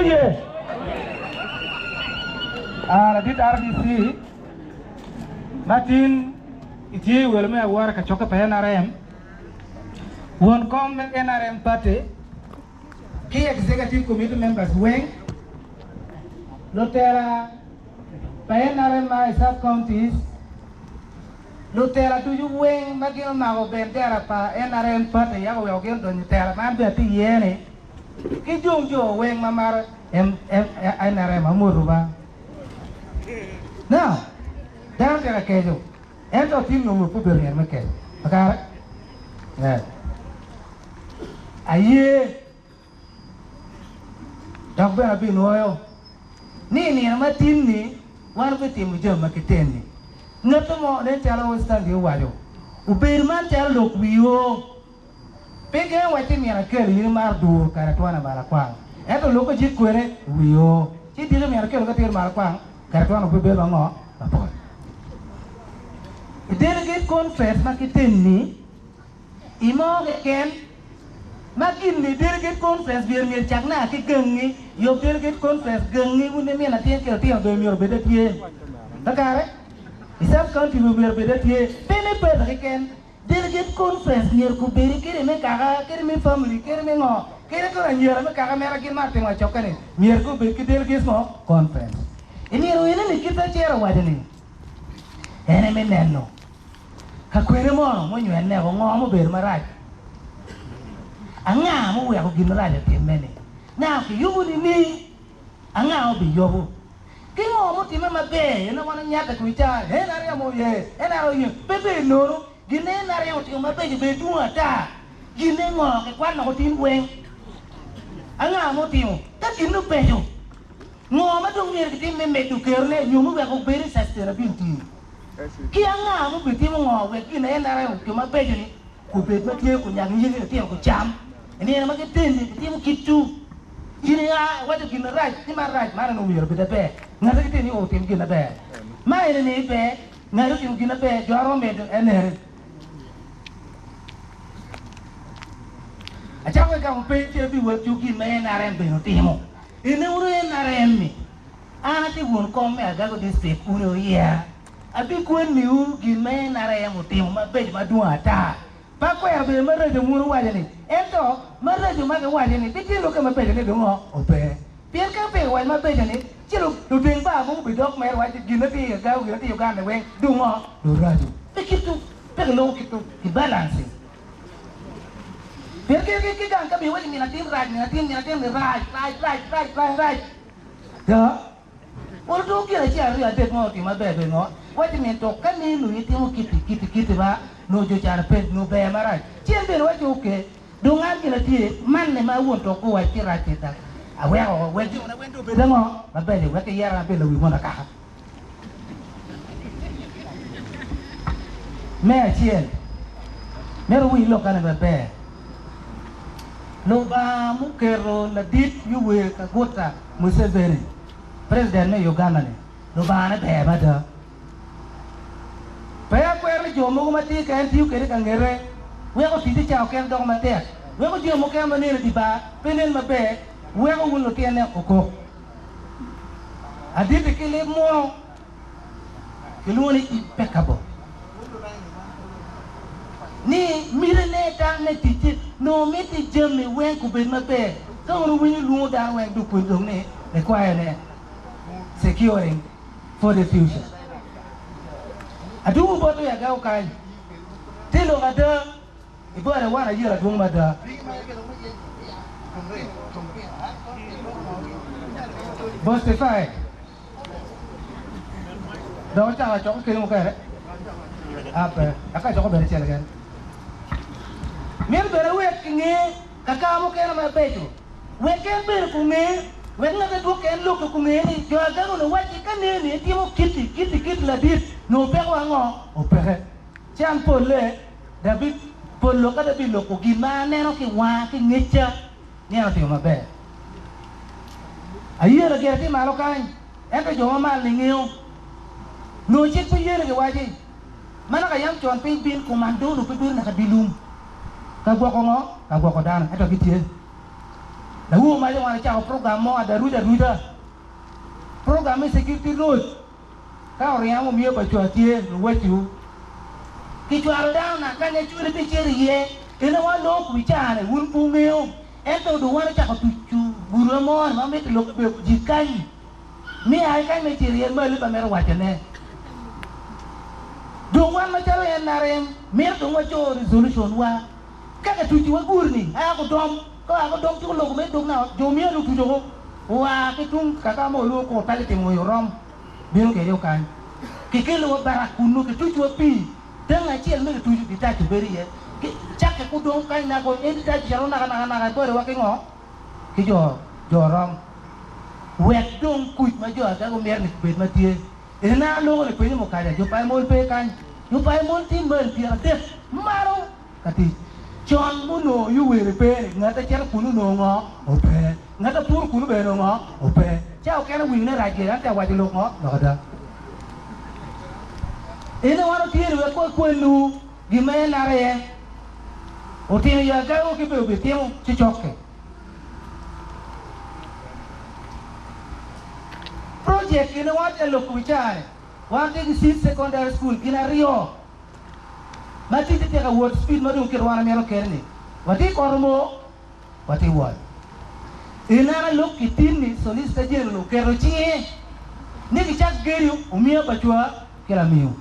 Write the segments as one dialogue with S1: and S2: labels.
S1: Oye! Ah, ladit RDC, ma tin itye i welo me awora i kacokke pa NRM, won kom me NRM party ki executive committee members weng, lutela pa NRM ma i sub counties, Lutela ducu weng ma gin omako bendera pa NRM party yako oweko gin odonyo i tela ma an bene atye iye ni ki jong jo weng ma maro NRM amoto ba. Now dano tye ka keco ento tin nongo pe obedo nino me keco kakare? Yeah. Aye. Dok bene abinwoyo ni i nino ma tin-ni wan wabitimo jami ma kiten-ni. Ngat mo nen calo Stanley owaco, Obedo man calo lok wiwo. Pe gengo wacci myero akel in imaro duro kare atwana malakwang, ento lokke jik kwene i wiwo. Ci diki myero akel ka tye malakwang kare atwana pe bedo ango? Mapol. I delegate conference ma kiten-ni, I mo keken ma gin ni delegate conference myero myero cak naka ki gangi, yub delegate conference gangi wun ni min atin ki lutino bene myero obed atye kakare i sub county bene myero obed atye pe me pesa keken delegate conference myero kubedi kede me kaka kede me family kede me ngo kede kono anyira me kaka mera gin ma atimo acokke ni myero gubed ki delegate mo conference i nino eni ni kit acel owaco ni en aye me neno Ka kwene mono munywenne woko, ngo mubedo marac? Anga muweko gin marac otimme-ni? Nga kiyubo nining? Anga obiyubo? Ki ngo mutimme maber? En wan onyatte kwi ca, en aryemo oye, en aye oye. Pe ber nono, gin en aryemo otimo mabeco ber dwong ata. Gin-ne ngo kikwan loko tin weng? Anga mutimo? Ka gin obeco, ngo ma dong myero kitim me medo kerone nyo me weko obed i sustainability? Ki anga mubitimo ngo wek gin ma NRM jo mabeco-ni gubed ma tye kunyak nyige litino gucam i nino ma giteni gitimo kit-tu? In ia iwaco gin marac ni man rac, man eni myero obed aber. Ngate giteni otim gin maber. Ma eni-ni ber, ngati otimo gin maber, jo aromo medo en eni. Acako ki gamo peny ci abiwacciwu gin ma NRM bene otimo. Ene wunu NRM-mi. An atye won kom me Agago District, wun aye wuyera. Abikwenniwu gin ma NRM otimo mabeco madwong ata. Pe akwero bedo maraco ma wun wuwaco ni, ento maraco ma giwaco ni pe tye lokke mabeco ni dong ope. Pien ka pe kiwaco mabeco ni, ci luteng bar mogo bidok mere waco gin ma tye i Agago, gin ma tye i Uganda weng dong dong raco. Pe kit-tu, pe kiloko kit-tu, ki balancing. Pien ki gang ka bino waco min atin rac, min atin, min atin ni rac, rac, rac, rac, rac, rac. Da. Olo dong gin acel aryo adek mo otimo maber bene ngo? Waco min tuk ka ni nongo itimo kiti kiti kiti ba nongo jo cano pe nongo ber marac. Ci en bene waco ok dong an gin atye manne ma won tuk guwac ki rac ci dak aweko wek jo na weng dong obed ango mabeco wek giyera abed lawi mono akaka. Me acel, myero wuwiny lokane maber. Lubanga muketo ladit Yoweri Kaguta Museveni president me Uganda-ni, Lubangane ber mada. Pe akwero ni jo mogo ma tye ka en tiyo kwede ka ngete weko ticce ca okene doko matek, weko jami mukene ma nen i dye bar pe nen maber, weko wun lutinone okok. Aditi ki lib muno kilwongo ni impeccable ni miti ne dano me ticce nongo miti jami weng kubed maber ka wun wuwinyo lwongo dano weng dong kwen dong ni require ne securing for the future. Adwogo bot Oyaga kany tye lok ada. I bone wan ayela dwong mada. Bostifae dok ocako acoka kene mukene? A pe, aka acoko bene acel keken. Mito bene wek kinge kaka mukene mabeco, wek en bene kunge, wek ngat adwokke en lokke kunge ni jo Agago ni wacci ka neni etimo kiti, kiti, kiti ladit, nongo peko ango? Opeke. Ci an polle David, pol lok ka David loko gin ma aneno ki wanga ki ngecca ni en otimo maber. Ayela gire tye malo kany, ento jo ma malo-ni ngeyo. Nongo cik pe yene giwaci, Ma naka yam con piny bin komando onongo pe bedo naka dye lum ka gwoko ngo? Ka gwoko dano, ento gitye. Lawor maco wan ocako program mo adaruca aruca. Program me security road ka oryemo omiyo pa cwa tye luwacciwu. Kicwalo dano na kanya cwele pe cito iye ene wan loo kubi cane wun pe wungeyo ento dong wan ocako tucu gudo mo ni ma miti lok be ojik kany mi ai kany me cito iye mali pe amito waco ne. Dong wan macalo NRM mito dong waco resolution wa ka kitucu wa guri ni aa kudom ka oa kudom ci kuloko me dog na jo myero otuco ko oa ki tung kaka mo olwongo ko otali timo i orom bino kede okany kikelo wa barak kunu kitucu wa pii teng acel me kitucu detach obedo iye ki cakke kudong kany nako en detach cito naka naka naka ibode wa ki ngo ki jo jo orom wek dong kuc ma jo agago mito ni bed ma tye. En a loko ni penyo mukaca, jo Paimol pe kany. Jo Paimol tye mail 30 malo ka tic. Con munongo Yoweri pe ni ngat a cito kunu onongo ngo? Ope. Ngat a puro kunu bene onongo ngo? Ope. Ca okene winyo ne rac gire, an tye awaco lok ngo? Lok ada. Ene wan otye ni wek wakwenu gin ma en NRM otimo i agago ki be obitimo ci cokke. Project gine wan tye loko wi care, wan tye ki seed secondary school gin aryo ma ticce tye ka wot speed ma dong kit wan amito kene ni watye koto mo watye wot. Ineno lok ki tin ni Solicitor General oketo cinge ni kicak gedo omiya pa cwa ki lamiyo.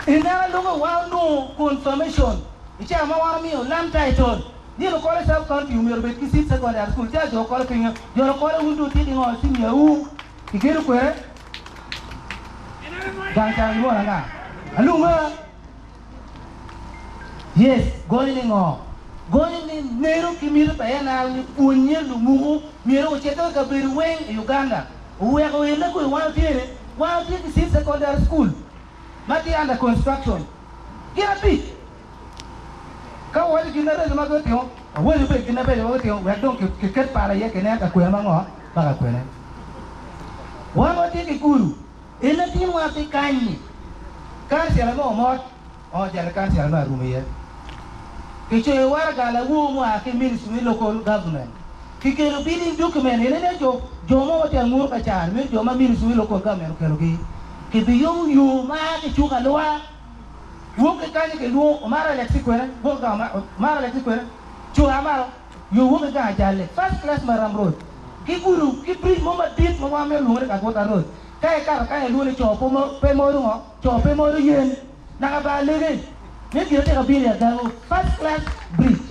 S1: Ineno loko wan onongo confirmation I cawa ma wan omiyo land title ni Lukole Sub County omyero obed ki seed secondary school, ca jo okole pingo? Jo Lukole wun dong wutye ki ngo ci miyawu kigedo kwede gang ca gilwongo anga? Alunga? Yes, gonyo ni ngo? Gonyo ni neno ki miti pa NRM ni pwonye lumuku myero ocito i kabedo weng i Uganda oweko ene kong wan otye ni wan watye ki seed secondary school ma tye under construction gin abic. Ka wawaco gin maraco ma gutimo, wawaco bene gin mabeco ma gutimo wek dong kiket pala iye kinen ka kwene ma ngo ma ka kwene. Wan watye ki gudu, en latinwa tye kany-nyi, kancela me Omot o jalo kancela me Arum iye. Kicoyo waraga lawor mua ki Ministry me Local Government. Kikelo bidding document ene ne jo jo mo ma tye anguru ka caro meno jo ma Ministry me Local Government okelogi. Kibiyubo yo ma a ki cuk alua wok ki kanyo kilwongo Omara Alexi kwene wok gang Omara Alexi kwene coo malo yo wok ki gang ajalle first class Maram road ki gudo ki bridge mo madit ma wan mito lwongo ni Kaguta road ka ikato kanyo ilwongo ni coo pe modo ngo coo pe modo yen naka bar lege me gin atye ka bino i agago first class bridge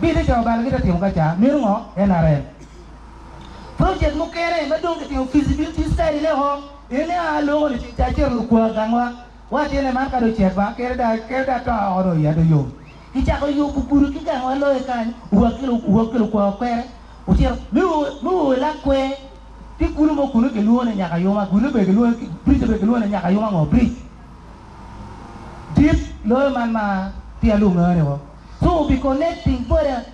S1: bide ca obalo gitye ka timo ka ca meno ngo NRM project mukene ma dong kitimo feasibility study ne o ene a loko ni ca acito lukwa gangwa wa tye man ka dong ocek ba kede da kede da to oko dong iya dong yom kicako yubo gudo ki gangwa loyo kany owak ki lukwa okwere ocito me o i lak kwer Tye kulu mo kunu kilwongo ni Nyakayuma, gudo bene kilwongo ni, bridge bene kilwongo ni Nyakayuma ngo bridge dit loyo man ma tye alunga ni wo. So obi connecting boda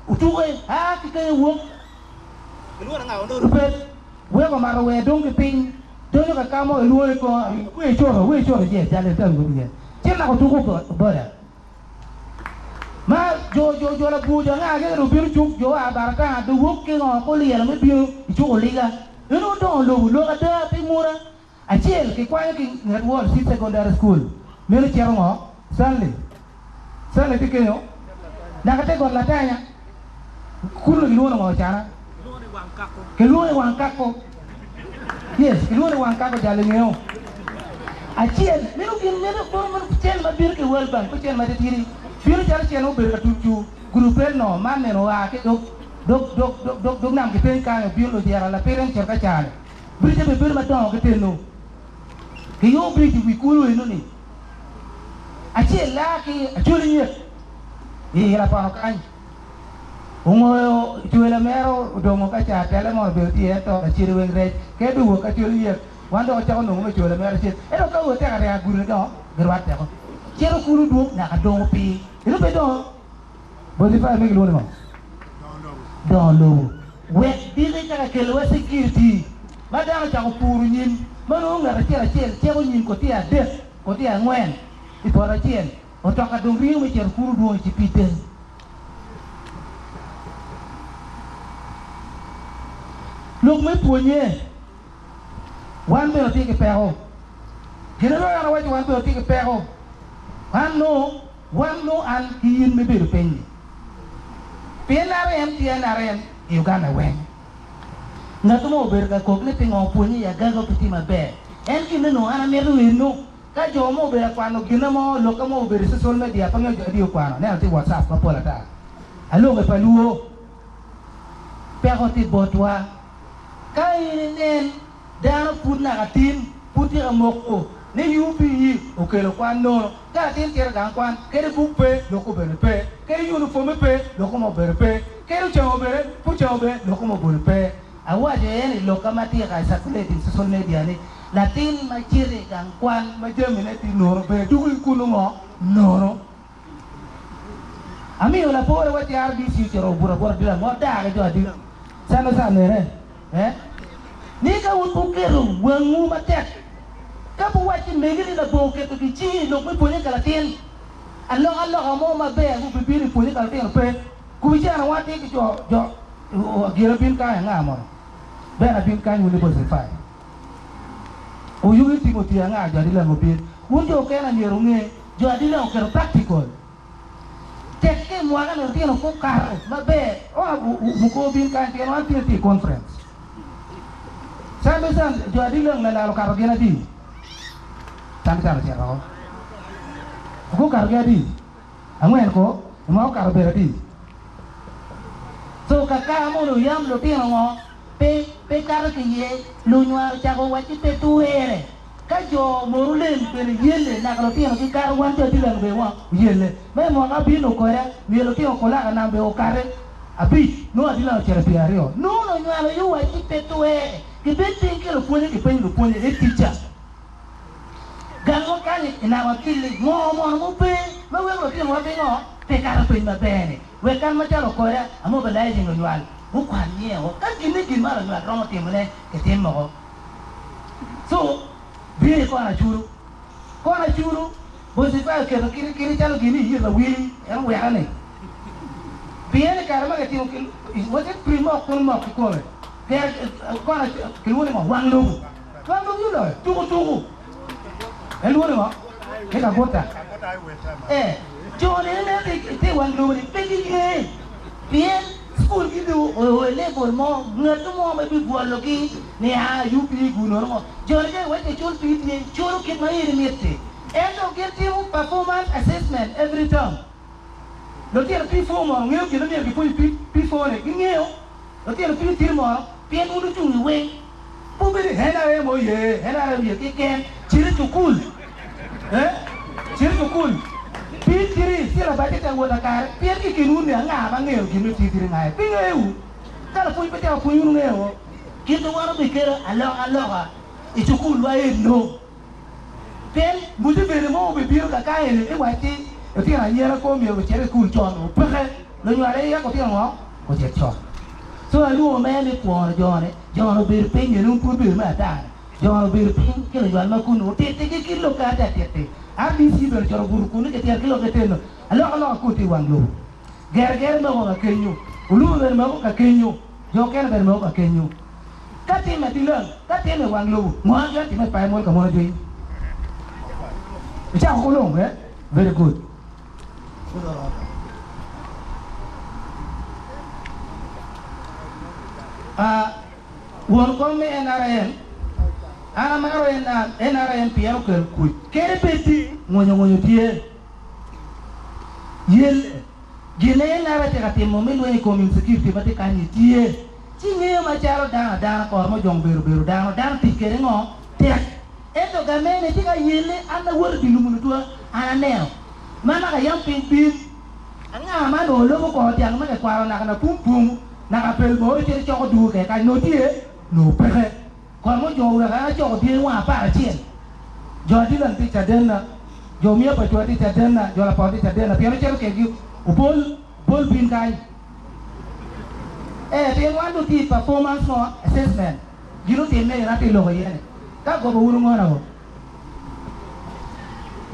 S1: otuke a ki kenyo wok kilwongo ni nga Onodupet weko omato wer dong ki piny donyo ka ka mo ilwongo ni ko wer coto wer coto yes jal en tawi iye ci naka otuko boda. Ma jo jo jo labwor jo anga gin obino cuk jo oa Baratanga do wok ki ngo ko lyelo me bino i cuk oliga en odongo lobo lok ada pe muna acel ki kwanyo ki nget wall seed secondary school meno cito ngo Stanley Stanley tye kenyo naka te got latanya kulu kilwongo ni ngo cana Kilwongo ni wang kako. Yes, kilwongo ni wang kako jal ingeyo. Acel, meno gin meno meno cel ma bino ki World Bank, pe cel ma titidi. Bino calo cel ma obedo ka tucu gurupe no, man meno oa ki dog dog dog dog dog dog nam ki piny kany obino lujera lapiny ocito ka cane. Bridge be bedo madongo ki teno. Kiyubo bridge i wi kulu eno ni. Acel laa ki Acholi Nyek i Lapono kany. Ongoyo cwela mere odongo ka ca tele mo obedo tye ento lacede weng rec ke bi wok ka cwelo yek wan dok ocako nongo me cwela mere acel ento ka wek tek aringa gudi dongo girwat teko cito kulu dwong nyaka dongo pii eno pe dongo Botifar me gilwongo ni ngo dongo lobo wek diki ka kakelo wa security ma dano ocako puru nyim ma nongo ngat acel acel ceko nyim koti adek koti angwen i poto acel otoka dong ringo me cito kulu dwong i cipidde. Lok me pwonye, wan bene watye ki peko. Gin ango en awaco wan bene watye ki peko? An nongo, wan nongo an ki in me bedo piny-nyi. Pi NRM tye NRM i Uganda weng. Ngat mo obedo ka kok ni pingo pwonye i Agago pe tye maber. En gin onongo an amito eno. Ka jo mo obedo ka kwano ginne mo, lokka mo obedo i social media, pe angeyo jo adi okwano, aneno tye i WhatsApp mapol ata. Aloko i pa luo. Peko tye botwa. Ka in inen dano pud naka tin pud tye ka moko ni UPE okelo kwan nono, ka latin cito i gang kwan kadi buk pe lok obedo pe, kadi uniforme pe lok mo obedo pe, kadi ocamo bene pe ocamo bene lok mo obedo pe. Awaco en i lokka ma tye ka circulate i social media ni latin ma cito i gang kwan ma jamine tye nono bene dugo ki kunu ngo? Nono. Amiyo lapore wa ci RBC ocito obuto abuta dira mo daa ki jo adira calo ca nene eh ni ka wun pe wuketo wangwu matek ka pe wuwac ki megi ni labongo keto gicingi i lok me pwonye ka latin aloka loka mo maber gubibino i pwonye ka lutino pe kubicana wan tye ki jo jo gin abin kany anga mono Ben abin kany wun i Bocefai. Oyugi Timoti anga jo adilang obin? Wun jo okene myero wunge jo adilang oketo practical tek ki mwaka ni lutino gukato maber oa muko obin kany pien wan tye i conference Sunday san jo adilang lalal okato gin adi? Sunday san ocito oko gukato gi adi? Angwen ko i mwaka okato obedo adi? So kaka mono yam lutino ngo pe pe kato ki iye, lunywar ocako wacci pe twere. Ka jo Morulem bene yelle naka lutino gi kato wan jo Adilang bene wa oyelle. Ma i mwaka abino koda myero lutino kulaka nam bene okati abic nongo Adilang ocito i pyeraryo. Nongo lunywal aye owacci pe twere. Gibed piny ki lupwonye gipenyo lupwonye ni ticca. Gangwa kany i nam akilli ngo mono mupe ma weko lutinowa pingo pe kato piny maber-ni? Wek an macalo okoda a mobilizing lunywal gukwan nyewo ka ginne gin ma lunywal romo timone kitim moko. So bino i kona culu. Kona culu Bocifai oketo kite kite calo gin i yito awili en oweka ni pien i kare ma kitimo was it pre mok kono mok kikome pien kona kilwongo ni ngo wang lobo. Wang lobo oloyo tuku tuku en lwongo ni ngo ni kaguta ee jo ni nen i te wang lobo ni pe giye pien cukul gi dong oo i level mo ngat mo ma bibwolo gi ni aa UPE gunono ngo jo ni ka iwaco icul PTA culo kit ma in imiti ento gin timo performance assessment every term lutino P4 mono ngeyo gin ma myero gipwony P4 ni gingeyo lutino P3 mono pien wun wucung i weng Pe obedo NRM oye, NRM oye keken, cit i cukul, eh, cit i cukul. P3, syllabus te wot akare, pien ki i kin wun ni anga ma ngeyo gin me P3 ngaye? Pe ngeyo. Ka lapwony pe temo pwony wun wungeyo. Kit ma wan obikelo alokaloka i cukulwa eno. Pien mujibene mo obibino kaka eni ci wacci lutino anyira kor myero gucit i cukul con, opeke. Lunywal aye yako lutino ngo? Gucit con. Co alwongo mere me kwono jo-ni, jo-ni obedo piny nyo nongo pud obedo me ata-ni. Jo-ni obedo piny ki lunywal ma kunnu, otittigi kit lok ka atye atitti. RDC bene ocito obuto kunnu kitito ki lok eteno. Alokaloka kor tye i wang lobo. Geregere mako ka kenyo, oluma bene mako ka kenyo, jo okene bene mako ka kenyo. Ka timme dilang, ka timme i wang lobo, ngo ma twero timme i payo mono ka mono jwiny? Icako kulung, eh? Very good. Ah, won kom me NRM, an amaro NRM pien okelo kuc. Kadi bed ni ngwonyo ngwonyo tye, yelle, gin ma NRM tye ka timo me lweny i kom insecurity ma tye kany-nyi tye. Ci ingeyo macalo dano adana kore ma ojong bedo obedo dano, dano tic kwede ngo? Tek. Ento gamene tye ka yelle, an awoto i dye lum lutwa, an aneno. Ma naka yam piny bin, anga ma onongo lubo kor dyang ma kikwalo naka napum pum, naka pel moro cito coko dwogo kede kany, nongo tye? Nongo peke. Kor mo jo oweko en acoko dyangi wang aparacel. Jo Adilan tye cadenna, jo Miya Pacwa tye cadenna, jo Lapot tye cadenna, pien ocito kedgi obol, obol bin kany. Ee, pien wan dong tye i performance mo, assessment, gin otimme gin atye loko iye ni, ka gobo wun wungona wo.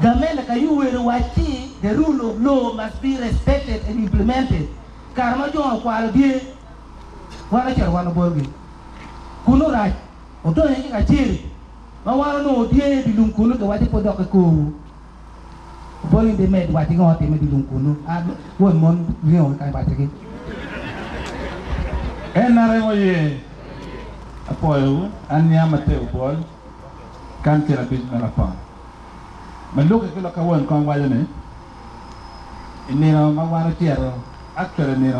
S1: Gamente ka Yoweri owacci the rule of law must be respected and implemented, kare ma jo okwalo dye, wan ocito wan obolgi. Kunu rac, odonyo ki kacel ma wan onongo otye i dye lum kunu kiwaco pe odok ki korwu. Obol in med wacci ngo otimme i dye lum kunu. A won mon ringo ki kany wacigi.
S2: NRM oye apwoyowu, an nyinga Mateo Obol, Kancil abic me Lapon. Ma lukke ki lok ka won kom waco ni, i nino ma wan ocito, actually nino.